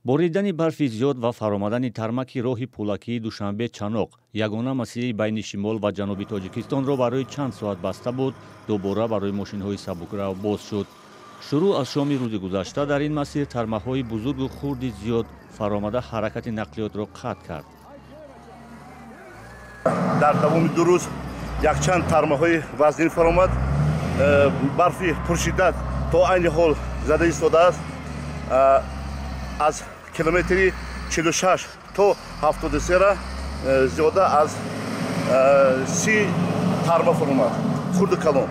Боридани барфи зиёд ва фаромадани тармаки роҳи пулакии Душанбе-Чаноқ ягона масири байни шимол ва ҷануби Тоҷикистонро барои чанд соат баста буд, дубора барои мошинҳои сабукрав боз шуд. Шурӯъ аз шоми рӯзи гузашта дар ин масир тармаҳои бузургу хурди зиёд фаромада ҳаракати нақлиётро қатъ кард. Дар давоми 2 рӯз якчанд тармаҳои вазнин фаромад. Барфи пуршиддат то айни ҳол зада истодааст. Аз километри 46 то 73 зиёда аз 30 тарма фаромад, хурду калон.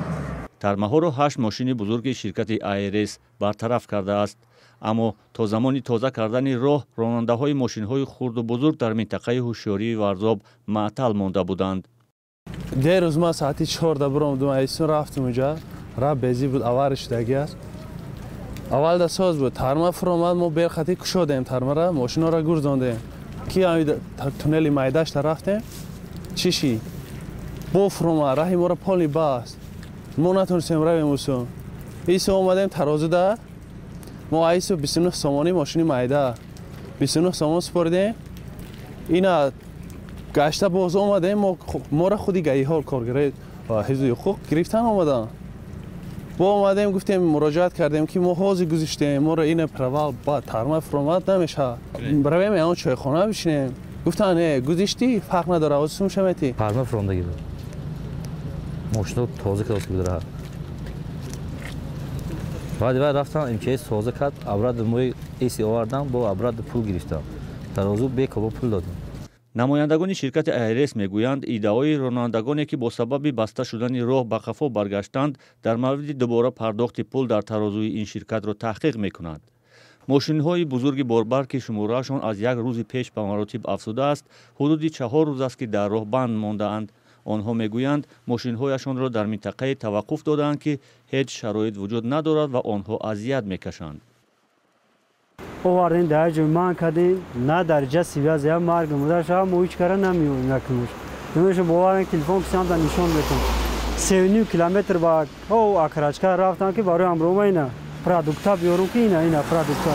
Тармаҳоро 8 мошини бузурги ширкати АРС бартараф кардааст. Аммо то замони тоза кардани роҳ ронандаҳои мошинҳои хурду бузург дар минтақаи ҳушёрии Варзоб маътал монда буданд. Дерӯз ман соати 4 биромадам, айсун рафтам уҷа, ра безӣ буд, авари шудагӣ аст. Аввал да соз буд, тарма фуромад, мо берхатӣ кушодем тармара, мошинҳоро гурзондем. Ки туннели майдашта рафтем, чӣ шид? Бо фуромад, раҳи моро полни баст. Мо натонистем равем усу. Исо омадем тарозуда, мо айсо 29 сомонӣ мошини майда, 29 сомон супоридем. Ина гашта боз омадем, моро худи гаиҳо коргарои ҳифзи ҳуқуқ гирифтан омаданд. Бо омадем, гуфтем, муроҷиат кардем, ки мо ҳозир гузиштем, моро ина провал ба тарма фуромад намешавад. Равем ягон чойхона бишинем. Гуфтанд, не, гузиштӣ, фарқ надорад, ҳозир сум шаметӣ. Тарма фуромадагӣ буд. Мошино тоза кардост буд раҳ. Баъди вай рафтам МЧС тоза кард, абрад мои эси овардам, бо абрад пул гирифтам. Тарозу бекобо пул додам. Намояндагони ширкати АРС мегӯянд, иддаои ронандагоне, ки бо сабаби баста шудани роҳ ба қафо баргаштанд, дар мавриди дубора пардохти пул дар тарозуи ин ширкатро таҳқиқ мекунанд. Мошинҳои бузурги борбар, ки шумораашон аз як рӯзи пеш ба маротиб афзудааст, ҳудуди 4 рӯз аст, ки дар роҳ банд мондаанд. Онҳо мегӯянд, мошинҳояшонро дар минтақае таваққуф додаанд, ки ҳеҷ шароит вуҷуд надорад ва онҳо азият мекашанд. Овардем дар ҷой ман кардем, на дар ҷа связ, я марг мудаша, мо ҳеҷ кара намеёбем накунуш. Намеша боварем, телефон кисам да нишон метам. 3.5 километр ба акрачка рафтам, ки барои ҳамроҳма ина продукта биёрум, ки ина продукта.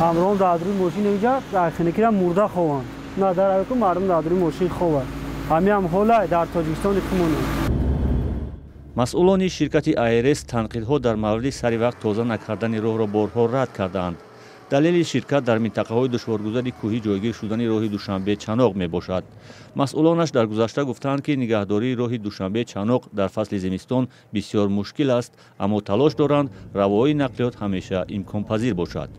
Ҳамроҳам дар рӯи мошин инҷа хинакира мурда хованд. На дар ку мардум дар рӯи мошин хованд. Ҳамиам ҳола дар Тоҷикистони хумон. Масъулони ширкати АРС танқидҳо дар мавриди сари вақт тоза накардани роҳро борҳо рад кардаанд. Далели ширкат дар минтақаҳои душворгузари кӯҳӣ ҷойгир шудани роҳи Душанбе-Чаноқ мебошад. Масъулонаш дар гузашта гуфтаанд, ки нигаҳдории роҳи Душанбе-Чаноқ дар фасли зимистон бисёр мушкил аст, аммо талош доранд равои нақлиёт ҳамеша имконпазир бошад.